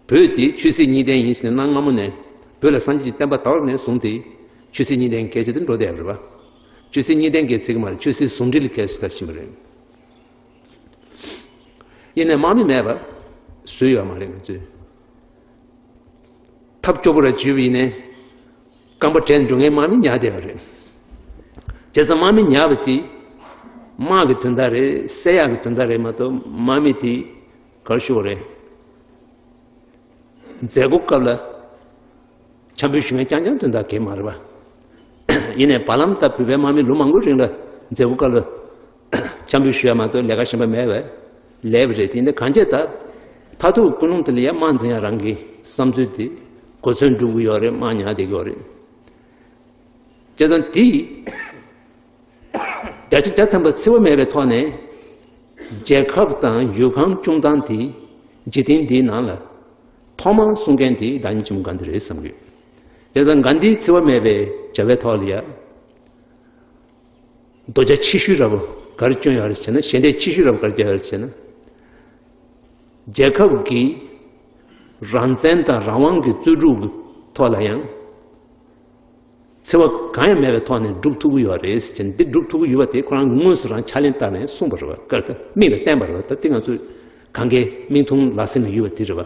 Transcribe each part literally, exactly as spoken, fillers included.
བོད་དེ་ཆོས་སྲིད་གཉིས་ལྡན་ཡིན་ཟེར་ནས་གནའ་སྔ་མོ་ནས་བོད་ལ་སངས་རྒྱས་ཀྱི་བསྟན་པ་དར་བ་ནས་བཟུང་སྟེ་ཆོས་སྲིད་གཉིས་ལྡན་གལ་ཆེ་དུ་འགྲོ་བསྡད་པ་རེད་པ། ཆོས་སྲིད་གཉིས་ལྡན་གལ་ཆེ་གི་མ་རེད། ཆོས་སྲིད་ཟུང་འབྲེལ་གལ་ཆེ་ད་ཕྱིན་པ་རེད། ཡིན་ནའི་དམག་མི་མེད་པ་བཟོས་ཡོད་མ་རེད་ང་ཚོས། ཐབས་སྐྱོ་པོ་ར་བྱུས་པ་ཡིན་ནའི་རྐང་པ་བྲེགས་འགྲོ་མཁན་དམག་མི་ཉར་བསྡད་པ་རེད། བྱས་ཙང་དམག་མི་ཉར་བ་དེ་དམག་གི་དོན་དག་རེད། བསད་ཡག་གི་དོན་དག་རེད་མ་གཏོགས་དམག་མི་དེ་གར་ཤོར་བ་རེད། མཛད་སྒོ་སྐབས་ལ་འཆམ་འབུལ་ཞུ་མཁན་རྐྱང་རྐྱང་དོན་དག་གལ་མ་རེད་པ། ཡིན་ནའི་བར་ལམ་ལྟར་བོད་པའི་དམག་མི་ལོ་མང་པོའི་རིང་ལ་མཛད་སྒོ་སྐབས་ལ་འཆམ་འབུལ་ཞུ་ཡ་མ་གཏོགས་ལས་ཀ་གཞན་པ་མེད་པས་ལས་པ་རེད། དེ་འདི་གང་བྱས་ད་མཐར་ཐུག་ཀུན་སློང་དེ་ལ་ཡ་དམག་འཛིང་ཡ་རང་གི་བསམ་ཚུལ་དེ་གོ་མཚོན་སྒྲུབ་ཀྱི་ཡོད་རེད། དམག་ཉར་བསྡད་ཀྱི་ཡོད་རེད། བྱས་ཙང་དེ་བརྒྱ་ཆ་བརྒྱ་ཐམ་པ་འཚེ་བ་མེད་པའི་ཐོག་ནས་རྒྱལ་ཁབ་དང་ཡུལ་ཁམས་སྐྱོང་སྟངས་དེ་འཇིག་རྟེན་འདིའི་ནང་ལ་ཐོག་མར་གསུང་མཁན་དེ་བདག་ཉིད་ཆེན་མོ་གྷན་དྷི་རེད་བསམ་གྱི་ཡོད། བྱས་ཙང་གྷན་དྷིའི་འཚེ་བ་མེད་པའི་བྱ་བའི་ཐོག་ལ་ཡ་རྡོ་རྗེ་ཆེ་ཤོས་ར་བོ་ག་རེ་བསྐྱོན་ཡོད་རེད་ཟེར་ན། ཞལ་འདེབས་ཆེ་ཤོས་ར་བོ་ག་རེ་བསྐྱོན་ཡོད་རེད་ཟེར་ན། རྒྱལ་ཁབ་ཀྱི་རང་བཙན་དང་རང་དབང་གི་རྩོད་སྒྲུབ་ཀྱི་ཐོག་ལ་ཡང་འཚེ་བ་གང་ཡང་མེད་པའི་ཐོག་ནས་སྒྲུབ་ཐུབ་ཀྱི་ཡོད་རེད་ཟེར་ནས། འདི་སྒྲུབ་ཐུབ་ཀྱི་ཡོད་པ་དེ་ཁོ་རང་གིས་དངོས་སུ་རང་ཕྱག་ལེན་བསྟར་ནས་གསུངས་པ་རེད་པ། བཀའ་ལྟར་མིག་ལ་བསྟན་པ་རེད་པ། ད་དེ་ང་ཚོས་གང་གའི་མིག་མཐོང་ལག་ཟིན་ལ་ཡོད་པ་དེ་རེད་པ།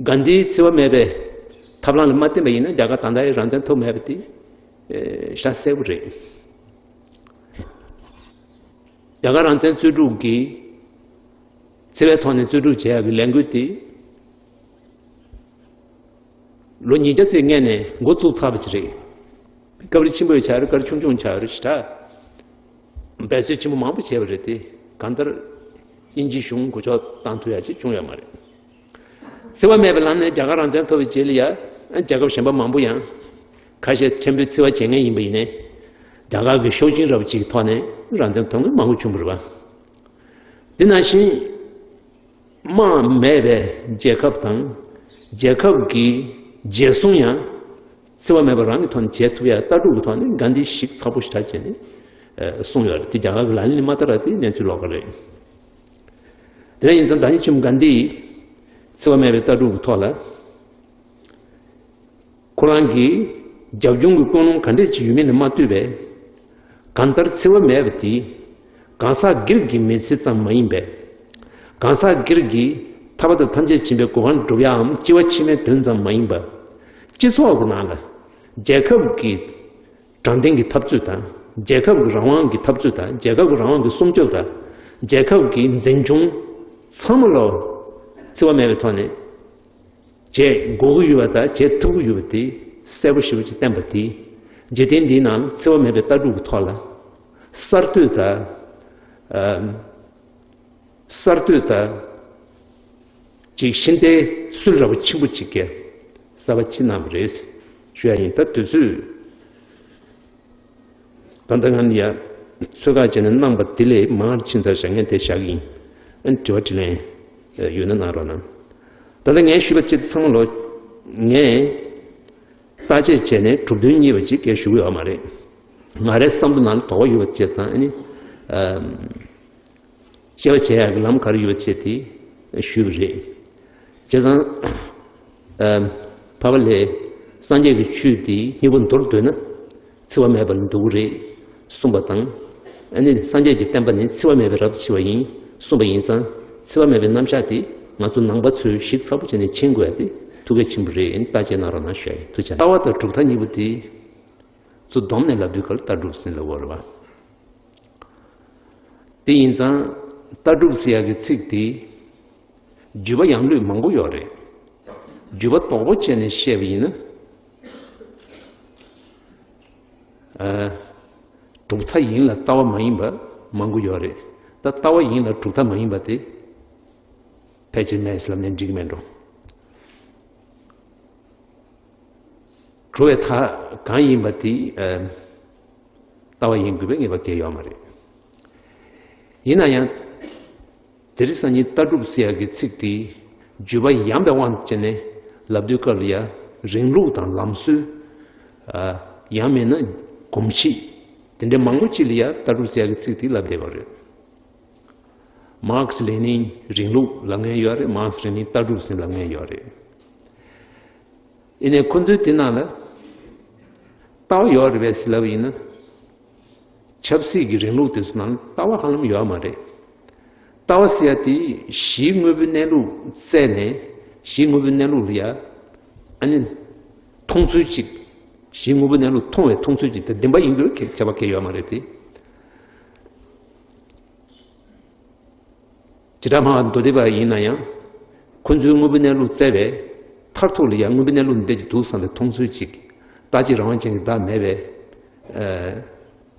གྷན་དྷིའི་འཚེ་བ་མེད་པའི་ཐབས་ལམ་ལ་མ་བརྟེན་པ་ཡིན་ན་རྒྱ་གར་ད་ལྟའི་རང་བཙན་ཐོབ་མེད་པ་དེ་ཨེ་ཤ་གསལ་པོ་རེད། རྒྱ་གར་རང་བཙན་རྩོད་སྒྲུབ་ཀྱི་འཚེ་བའི་ཐོག་ནས་རྩོད་སྒྲུབ་བྱེད་ཡག་གི་ལས་འགུལ་དེ་ལོ་ཉིས་བརྒྱ་ཙམ་སྔོན་ནས་འགོ་བཙུགས་ཚར་བ་ཅིག་རེད། སྐབས་རེ་ཆེན་པོ་ཡང་ཆགས་རེད། སྐབས་རེ་ཆུང་ཆུང་ཆགས་རེད། ཞེ་དྲག་འབད་རྩོལ་ཆེན་པོ་མང་པོ་བྱས་པ་རེད་དེ། གང་ལྟར་དབྱིན་ཇིའི་གཞུང་མགོ་ལྕོག་བཏང་ཐུབ་ཡག་ཅིག་བྱུང་ཡོད་མ་རེད། འཚེ་བ་མེད་པའི་ལམ་ནས་རྒྱ་གར་རང་བཙན་ཐོབ་པའི་རྗེས་ལ་ཡ་རྒྱལ་ཁབ་གཞན་པ་མང་པོ་ཡང་ཁ་ཤས་ཆེན་པོའི་འཚེ་བ་བྱེད་མཁན་ཡིན་པ་ཡིན་ནའི་རྒྱ་གར་གྱི་ཤུགས་རྐྱེན་རབ་ཅིག་གི་ཐོག་ནས་རང་བཙན་ཐོབ་མཁན་མང་པོ་བྱུང་བ་རེད་པ། དེ་ནང་བཞིན་དམག་མེད་པའི་རྒྱལ་ཁབ་དང་རྒྱལ་ཁབ་ཀྱི་རྒྱལ་སྲུང་ཡང་འཚེ་བ་མེད་པ་རང་གི་ཐོག་ནས་བྱེད་ཐུབ་ཡ་ལྟ་གྲུབ་ཀྱི་ཐོག་ནས་གྷན་དྷིས་ཞིབ་ཚགས་པོ་ཞེ་དྲག་བྱས་ནས་ཨ་གསུངས་ཡོད་རེད། དེ་རྒྱ་གར་གྱི་ལག་ལེན་ལ་མ་བསྟར་བ་དེ་གནས་ཚུལ་ལོགས་ཀ་རེད། དེ་འདྲ་ཡིན་ཙང་ད་ནི་ཆེན་མོ་གྷན་དྷིས་འཚེ་བ་མེད་པའི་ལྟ་གྲུབ་ཀྱི་ཐོག་ལ་ཁོ་རང་གི་རྒྱབ་ལྗོངས་ཀྱི་ཀུན་སློང་ག་འདྲས་ཅིག་ཡོད་མེད་ལ་མ་ལྟོས་པའི་གང་ལྟར་འཚེ་བ་མེད་པ་དེ་གང་ཟག་སྒེར་གྱི་མི་ཚེ་ཙམ་མ་ཡིན་པས། གང་ཟག་སྒེར་གྱི་ཐར་པ་དང་ཐམས་ཅད་མཁྱེན་པའི་གོ་འཕང་སྒྲུབ་ཡའམ་སྐྱེ་བ་ཕྱི་མའི་དོན་ཙམ་མ་ཡིན་པར། སྤྱི་ཚོགས་ཀྱི་ནང་ལ་རྒྱལ་ཁབ་ཀྱི་དྲང་བདེན་གྱི་འཐབ་རྩོད་དང་། རྒྱལ་ཁབ་ཀྱི་རང་དབང་གི་འཐབ་རྩོད་དང་། རྒྱལ་ཁབ་ཀྱི་རང་དབང་གི་སྲུང་སྐྱོབ་དང་། རྒྱལ་ཁབ་ཀྱི་འཛིན་སྐྱོང་ཚང་མ་ལོ་འཚེ་བ་མེད་པའི་ཐོག་ནས་བྱེད་དགོས་ཀྱི་ཡོད་པ་དང་བྱེད་ཐུབ་ཀྱི་ཡོད་པ་དེ་གསལ་པོ་ཞེ་པོ་ཅིག་བསྟན་པ་དེ། འཇིག་རྟེན་འདིའི་ནང་འཚེ་བ་མེད་པའི་ལྟ་གྲུབ་ཀྱི་ཐོག་ལ་གསར་གཏོད་དང་། ཨ། གསར་གཏོད་དང་། ཅིག་ཤིང་རྟའི་སྲོལ་ར་བ་ཆེན་པོ་ཅིག་གི་གསར་པ་ཕྱེ་གནང་བ་རེད་ཞུ་ཡ་ཡིན། ད་དུས་ཚོད་ད་ལྟ་ང་ནི་ཡ་ཚོད་དཀའ་བྱས་ནས་གནང་པ་དེ་ལས་མང་ཕྱིན་ཚར་བཞག་ངས་དེ་བཞག་གི་ཡིན། ཨ་ནི་དྲི་བ་དྲིས་ལན་ཡོད་ན་གནང་རོགས་གནང་། ད་ལྟ་ངས་ཞུས་པ་ཅིག་ཚང་མ་ལོ་ངས་བརྟག་དཔྱད་བྱས་ནས་གྲུབ་དོན་རྙེད་པ་ཅིག་གས་ཞུ་གི་ཡོད་མ་རེད། ང་རའི་བསམ་བློ་ནང་ལ་དོགས་པ་ཡོད་པ་ཅིག་དང་། ཨ་ནི་ཨ། དཔྱད་པ་བྱེད་ཡག་གི་ལམ་ག་རེ་ཡོད་པ་བྱས་ཏེ་ཞུས་པ་རེད། བྱས་ཙང་། ཨ། འཕགས་པ་ལྷས་སངས་རྒྱས་ཀྱི་ཆོས་དེ་སྙིང་པོ་མདོར་བསྡུས་ན་འཚེ་བ་མེད་པ་ལ་འདུ་གི་རེད་གསུངས་པ་དང་། ཨ་ནི་སངས་རྒྱས་ཀྱི་བསྟན་པ་ནི་འཚེ་བ་མེད་པའི་རབ་ཏུ་ཕྱེ་བ་ཡིན་གསུངས་པ་ཡིན་ཙང་། འཚེ་བ་མེད་པའི་རྣམ་གཞག་དེ་ང་ཚོ་ནང་པ་ཚོས་ཞིབ་ཚགས་པོ་བྱས་ནས་མཁྱེན་དགོས་ཡ་དེ་ཐུགས་གལ་ཆེན་པོ་རེད། ཨ་ནི་བརྟག་དཔྱད་གནང་རོགས་གནང་ཞུ་ཡ་ཡིན། ཐུགས་རྗེ་གནང་། ལྟ་བ་དང་གྲུབ་མཐའ་གཉིས་པོ་དེ་ཚོ་བསྡོམས་ནས་ལབ་དུས་ག་ལ་ལྟ་གྲུབ་ཟེར་ལབ་དགོས་རེད་པ། དེ་ཡིན་ཙང་ལྟ་གྲུབ་ཟེར་ཡག་གི་ཚིག་དེ་བརྒྱུད་པ་ཡང་ལུས་མང་པོ་ཡོད་རེད། བརྒྱུད་པ་དོག་པོ་བྱས་ནས་བཤད་པ་ཡིན་ན། ཨ། གྲུབ་མཐའ་ཡིན་ལ་ལྟ་བ་མ་ཡིན་པ་མང་པོ་ཡོད་རེད། ད་ལྟ་བ་ཡིན་ལ་གྲུབ་མཐའ་མ་ཡིན་པ་དེ་ཕལ་ཆེར་མེད་ལབ་ནས་འགྲིག་གི་མེད་འགྲོ། གྲུབ་པའི་མཐའ་གང་ཡིན་པ་དེ་ཨ་ལྟ་བ་ཡིན་དགོས་པའི་ངེས་པ་གང་ཡང་ཡོད་མ་རེད། ཡིན་ན་ཡང་དེ་རིང་སང་ཉིན་ལྟ་གྲུབ་ཟེར་ཡག་གི་ཚིག་དེ་བརྒྱུད་པ་ཡངས་པའི་དབང་དུ་བྱས་ནས་ལབ་དུས་སྐབས་ལ་ཡ་རིང་ལུགས་དང་ལམ་སྲོལ། ཨ། ཡང་མིན་ན་གོམས་གཤིས་དེ་འདྲ་མང་པོ་ཅིག་ལ་ཡ་ལྟ་གྲུབ་ཟེར་ཡག་གི་ཚིག་དེ་ལབ་བསྡད་པ་རེད། མཱར་ཁེ་སི་ལེ་ནིན་རིང་ལུགས་ལབ་མཁན་ཡོད་རེད། མཱར་ཁེ་སི་ལེ་ནིན་ལྟ་གྲུབ་ཟེར་ལབ་མཁན་ཡོད་རེད། ཡིན་ནའི་ཁོ་ཚོའི་དེ་ནང་ལ་ལྟ་བ་ཡོད་རེད་པས་ཟེར་ལབ་པ་ཡིན་ན། ཆབ་སྲིད་ཀྱི་རིང་ལུགས་དེ་ཚོ་ནང་ལ་ལྟ་བ་ཧ་ལམ་ཡོད་མ་རེད། ལྟ་བ་ཟེར་ཡ་དེ་གཞིའི་དངོས་པོའི་གནས་ལུགས་བཙལ་ནས། གཞིའི་དངོས་པོའི་གནས་ལུགས་ལ་ཡ། ཨ་ནི། མཐོང་ཚུལ་གཅིག་གཞིའི་དངོས་པོའི་གནས་ལུགས་མཐོང་བའི་མཐོང་ཚུལ་གཅིག་དེ་བདེན་པ་ཡིན་དགོས་ཁྱད་པར་གང་ཡང་ཡོད་མ་རེད་དེ། བྱེ་བྲག་སྨྲ་བ་མདོ་སྡེ་པ་ཡིན་ན་ཡང་། ཁོ་ཚོའི་དངོས་པོའི་གནས་ལུགས་བཙལ་བའི་མཐར་ཐུག་ལ་ཡང་དངོས་པོའི་གནས་ལུགས་འདི་འདྲ་ཅིག་འདུག་བསམ་པའི་མཐོང་ཚུལ་གཅིག་བདག་གཅིག་རང་དབང་ཅན་གྱི་བདག་མེད་པའི་ཨ་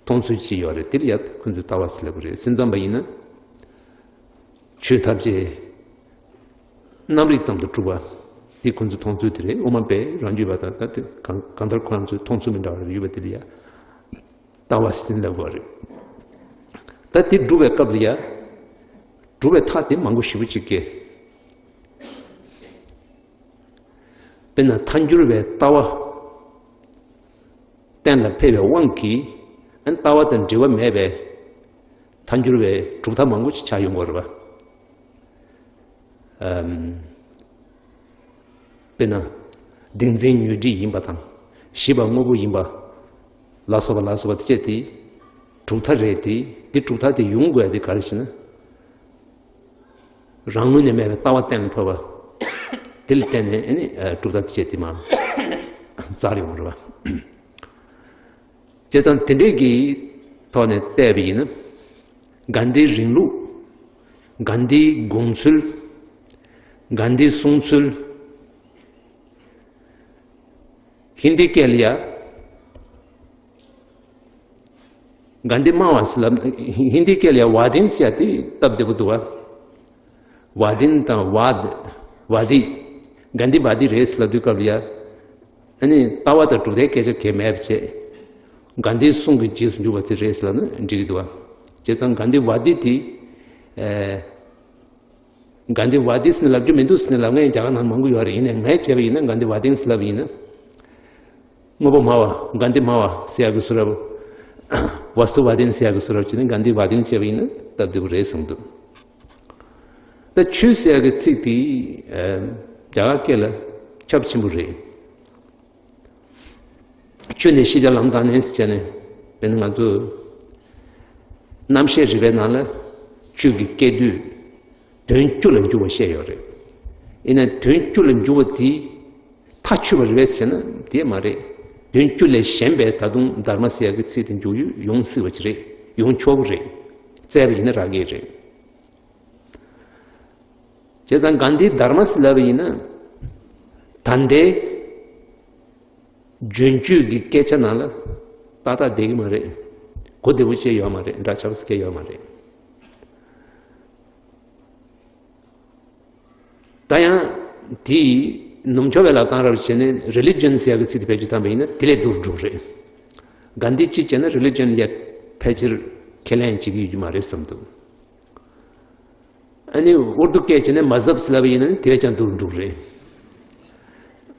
མཐོང་ཚུལ་གཅིག་ཡོད་རེད། དེ་ལ་ཡང་ཁོ་ཚོས་ལྟ་བ་ཟེར་ལབ་ཀྱི་རེད། སེམས་ཙམ་པ་ཡིན་ན། ཆོས་ཐམས་ཅད་རྣམ་རིག་ཙམ་དུ་གྲུབ་པ་འདི་ཁོ་ཚོའི་མཐོང་ཚུལ་དེ་རེད། དབུ་མ་པས་རང་རྒྱུད་པ་དང་། ད་དེ་གང་གང་ལྟར་ཁོ་རང་ཚོའི་མཐོང་ཚུལ་མི་འདྲ་བ་རེ་ཡོད་པ་དེ་ལ་ཡང་ལྟ་བ་ཟེར་ལབ་དགོས་རེད། ད་དེ་སྒྲུབ་པའི་སྐབས་ལ་ཡང་སྒྲུབ་པའི་མཐའ་དེ་མང་པོ་ཞེ་པོ་ཅིག་སྐྱེ། དཔེར་ན་ཐལ་འགྱུར་བའི་ལྟ་བ་གཏན་ལ་འཕེལ་བའི་དབང་གིས། ཨ་ནི་ལྟ་བ་དང་འབྲེལ་བ་མེད་པའི་ཐལ་འགྱུར་བའི་གྲུབ་མཐའ་མང་པོ་ཞིག་ཆགས་ཡོང་གི་རེད་པ། ཨམ། དཔེར་ན། གདེང་འཛིན་ཉོན་སྒྲིབ་ཡིན་པ་དང་། ཞེས་པ་དངོས་པོ་ཡིན་པ། ལ་སོགས་པ་ལ་སོགས་པ་དེ་བཅས་དེ་གྲུབ་མཐའ་རེད་དེ། དེ་གྲུབ་མཐའ་དེ་ཡོང་དགོས་ཡ་དེ་ག་རེ་ཞེ་ན། རང་ངོས་ནས་མེད་པའི་ལྟ་བ་གཏན་ལ་ཕབ་པ། དེ་ལ་བརྟེན་ནས་ཨ་ནི་གྲུབ་མཐའ་དེ་བཅས་དེ་མར་རྩལ་ཡོང་རེད་པ། བྱས་ཙང་དེ་འདྲས་ཀྱི་ཐོག་ནས་བལྟས་པ་ཡིན་ན། གྷན་དྷིའི་རིང་ལུགས། གྷན་དྷིའི་དགོངས་ཚུལ། གྷན་དྷིའི་གསུང་ཚུལ། ཧིན་དིའི་སྐད་ལ་ཡ། གྷན་དྷི་སྨྲ་བ་ཟེར་ལབ། ཧིན་དིའི་སྐད་ལ་ཡ་ཝཱ་དིན་ཟེར་ཡ་དེ་སྟབས་བདེ་པོ་འདུག་བ། ཝཱ་དིན་དང་ཝཱ་དི། ཝཱ་དི། གྷན་དྷི་ཝཱ་དི་རེད་ཟེར་ལབ་དུས་སྐབས་ལ་ཡ། ཨ་ནི་ལྟ་བ་དང་གྲུབ་མཐའི་སྐད་ཆ་གང་ཡང་མེད་པ་བྱས། གྷན་དྷིའི་གསུང་གི་རྗེས་སུ་འཇུག་པ་དེ་རེད་ཟེར་ལབ་ན་འགྲིག་གི་འདུག་བ། བྱས་ཙང་གྷན་དྷི་ཝཱ་དི་དེ། ཨེ། གྷན་དྷི་ཝཱ་དི་ཟེར་ནས་ལབ་རྒྱུ་མི་འདུག་ཟེར་ནས་ལབ་མཁན་རྒྱ་གར་ནང་མང་པོ་ཡོད་རེད། ཡིན་ནའི་ངས་བྱས་པ་ཡིན་ན་གྷན་དྷི་ཝཱ་དི་ཟེར་ལབ་ཡིན་ན། དངོས་པོ་སྨྲ་བ། གྷན་དྷི་སྨྲ་བ་ཟེར་ཡག་གི་བཟོ་འདྲ་པོ། ཝ་སྟུ་ཝཱ་དི་ཟེར་ཡག་གི་བཟོ་འདྲ་པོ་བྱས་ནས་གྷན་དྷི་ཝཱ་དི་བྱས་པ་ཡིན་ན་སྟབས་བདེ་པོ་རེད་བསམ་འདུག་ད་ཆོས་ཟེར་ཡག་གི་ཚིག་དེ་ཨ་རྒྱ་གར་སྐད་ལ་ཁྱབ་ཆེན་པོ་རེད། ཆོས་ནི་ཤེས་བྱ་ལམ་དང་ནི་ཟེར་ནས། དཔེར་ན་ང་ཚོ་རྣམ་བཤད་རིག་པའི་ནང་ལ་ཆོས་ཀྱི་སྐད་དོད་དོན་བཅུ་ལ་འཇུག་པ་བཤད་ཡོད་རེད། ཡིན་ན་དོན་བཅུ་ལ་འཇུག་པ་དེ་མཐའ་ཆོད་པ་རེད་ཟེར་ན་དེ་མ་རེད། དོན་བཅུ་ལས་གཞན་པའི་ད་དུང་དྷརྨ་ཟེར་ཡག་གི་ཚིག་དེ་འཇུག་ཡུལ་ཡོང་སྲིད་པ་ཅིག་རེད། ཡོང་ཆོག་གི་རེད། བཙལ་བ་ཡིན་ན་རག་གི་རེད། བྱས་ཙང་གྷན་དྷིའི་དྷརྨ་ཟེར་ལབ་པ་ཡིན་ན། ད་ལྟའི་རྗེས་འཇུག་གི་སྐད་ཆ་ནང་ལ་ཏག་ཏག་བསྡད་ཀྱི་མ་རེད། གོ་བདེ་པོ་བྱས་ཡོད་མ་རེད། འདྲ་ཆགས་སུ་སྐྱེས་ཡོད་མ་རེད། ད་ཡང་དེ་ནུབ་ཕྱོགས་པའི་ལབ་སྟངས་འདྲ་པོ་བྱས་ནས་རི་ལི་ཇན་ཟེར་ཡག་གི་ཚིག་དེ་བེད་སྤྱོད་བཏང་པ་ཡིན་ན་དེ་ལས་སྡུག་རུ་འགྲོ་གི་རེད། གྷན་དྷི་གཅིག་བྱས་ན་རི་ལི་ཇན་ལ་ཕལ་ཆེར་ཁས་ལེན་བྱེད་ཀྱི་ཡོད་ཀྱི་མ་རེད་བསམ་འདུག་ཨ་ནི་ཨུར་དུ་སྐད་བྱས་ནས་མ་ཟབ་ཟེར་ལབ་པ་ཡིན་ན་དེ་བས་ཀྱང་སྡུག་རུ་འགྲོ་གི་རེད།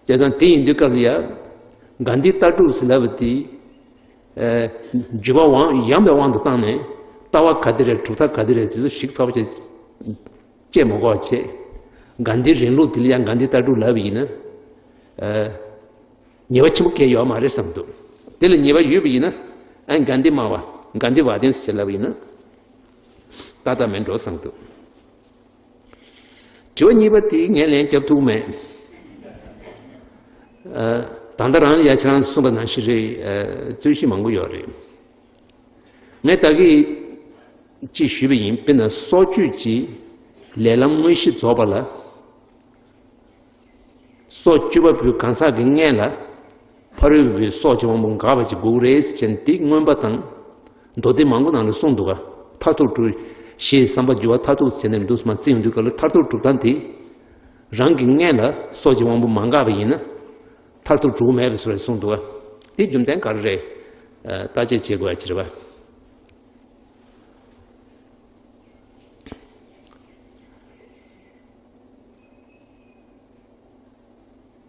བྱས་ཙང་དེ་ཡིན་དུས་སྐབས་ལ་ཡ། གྷན་དྷི་ལྟ་གྲུབ་ཟེར་ལབ་པ་དེ། ཨ། འཇུག་པ་དབང་ཡངས་པའི་དབང་དུ་བཏང་ནས་ལྟ་བ་ག་དེ་རེད། གྲུབ་མཐའ་ག་དེ་རེད། དེ་ཚོ་ཞིབ་ཚགས་པོ་བྱས། དཔྱད་མ་དགོས་པ་བྱས། གྷན་དྷིའི་རིང་ལུགས་དེ་ལ་ཡང་གྷན་དྷི་ལྟ་གྲུབ་ལབ་པ་ཡིན་ན། ཨ། ཉེས་པ་ཆེན་པོ་གང་ཡང་ཡོད་མ་རེད་བསམ་འདུག་དེ་ལ་ཉེས་པ་ཡོད་པ་ཡིན་ན། ཨ། གྷན་དྷི་སྨྲ་བ། གྷན་དྷི་ཝཱ་དི་ཟེར་ལབ་པ་ཡིན་ན། ཏག་ཏག་མེད་འགྲོ་བསམ་འདུག་དྲི་བ་གཉིས་པ་དེ་ངས་ལན་རྒྱབ་ཐུབ་མེད། ཨ། ད་ལྟ་རང་ཡ་ཁྱེད་རང་གསུངས་པ་ནང་བཞིན་རེད། ཨ། རྩོད་གཞི་མང་པོ་ཡོད་རེད། ངས་ད་གིན་ཅིག་ཞུས་པ་ཡིན། དཔེར་ན་སྲོག་གཅོད་ཀྱི་ལས་ལམ་དངོས་གཞི་རྫོགས་པ་ལ། སྲོག་གཅོད་པ་པོའི་གང་ཟག་གི་མངལ་ལ་ཕ་རོལ་པོའི་སྲོག་གི་དབང་པོ་འགག་པ་ཅིག་དགོས་ཀྱི་རེད་ཟེར་ནས་དེ་མངོན་པ་དང་། མདོ་སྡེ་མང་པོ་ནང་ལ་གསུངས་འདུག་ག །མཐར་ཐུག་གྲུབ། ཞེས་བསམ་པ་འགྱུར་བ་མཐར་ཐུག་ཟེར་ནས་འདུག་སེ་མར་བརྩི་ཡོང་དུས་སྐབས་ལ་མཐར་ཐུག་གྲུབ་སྟངས་དེ། རང་གི་མངལ་ལ་སྲོག་གི་དབང་པོ་མ་འགགས་པ་ཡིན་ན། མཐར་ཐུག་གྲུབ་མེད་པའི་བཟོ་རེད་གསུངས་འདུག་ག །དེ་རྒྱུ་མཚན་ག་རེ་རེད། ཨ། བརྟག་དཔྱད་བྱེད་དགོས་ཡ་ཅིག་རེད་པ།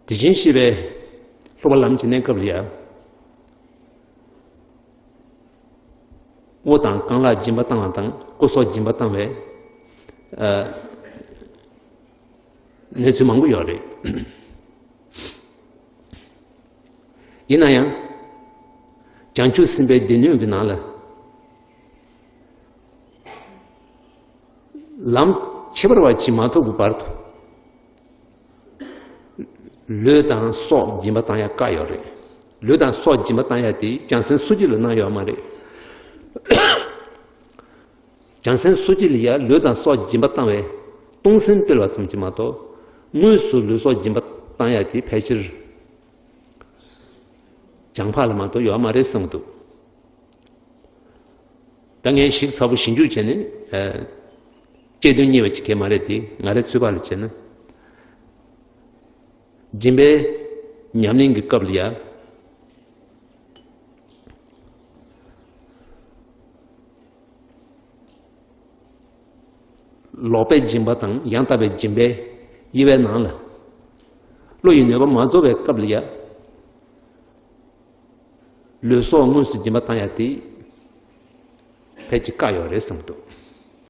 དེ་བཞིན་གཤེགས་པའི་སློབ་པ་ལམ་གྱི་གནས་སྐབས་ལ་ཡང་། དབུ་དང་རྐང་ལག་སྦྱིན་པ་བཏང་བ་དང་སྐུ་སྲོག་སྦྱིན་པ་བཏང་བས། ཨ། གནས་ཚུལ་མང་པོ་ཡོད་རེད། ཡིན་ན་ཡང་། བྱང་ཆུབ་སེམས་དཔའི་སྡེ་སྣོད་ཀྱི་ནང་ལ། ལམ་ཁྱད་པར་བ་ཅིག་མ་ཐོབ་ཀྱི་བར་དུ། ལུས་དང་སྲོག་སྦྱིན་པ་བཏང་ཡ་བཀག་ཡོད་རེད། ལུས་དང་སྲོག་སྦྱིན་པ་བཏང་ཡ་དེ་བྱང་སེམས་སོ་སྐྱེ་ལ་གནང་ཡོད་མ་རེད། བྱང་སེམས་སོ་སྐྱེ་ལ་ཡ་ལུས་དང་སྲོག་སྦྱིན་པ་བཏང་བའི་གཏོང་སེམས་སྤེལ་བ་ཙམ་གྱིས་མ་གཏོགས། དངོས་སུ་ལུས་སྲོག་སྦྱིན་པ་བཏང་ཡ་དེ་ཕལ་ཆེར་བྱང་འཕགས་ལ་མ་གཏོགས་ཡོད་མ་རེད་བསམ་གྱི་འདུག་ད་ངས་ཞིབ་ཚགས་པོ་ཞིབ་འཇུག་བྱས་ནས། ཨ། སྐྱེ་དོན་གཉེར་བ་ཅིག་གས་མ་རེད་དེ། ང་རའི་ཚོད་དཔག་ལ་བྱས་ན། སྦྱིན་པའི་ཉམས་ལེན་གྱི་སྐབས་ལ་ཡ། ལོག་པའི་སྦྱིན་པ་དང་ཡང་དག་པའི་སྦྱིན་པའི་དབྱེ་བའི་ནང་ལ། བློ་ཡི་ནུས་པ་མ་རྫོགས་པའི་སྐབས་ལ་ཡ། ལུས་སྲོག་དངོས་སུ་སྦྱིན་པ་བཏང་ཡ་དེ་ཕལ་ཆེར་བཀག་ཡོད་རེད་བསམ་འདུག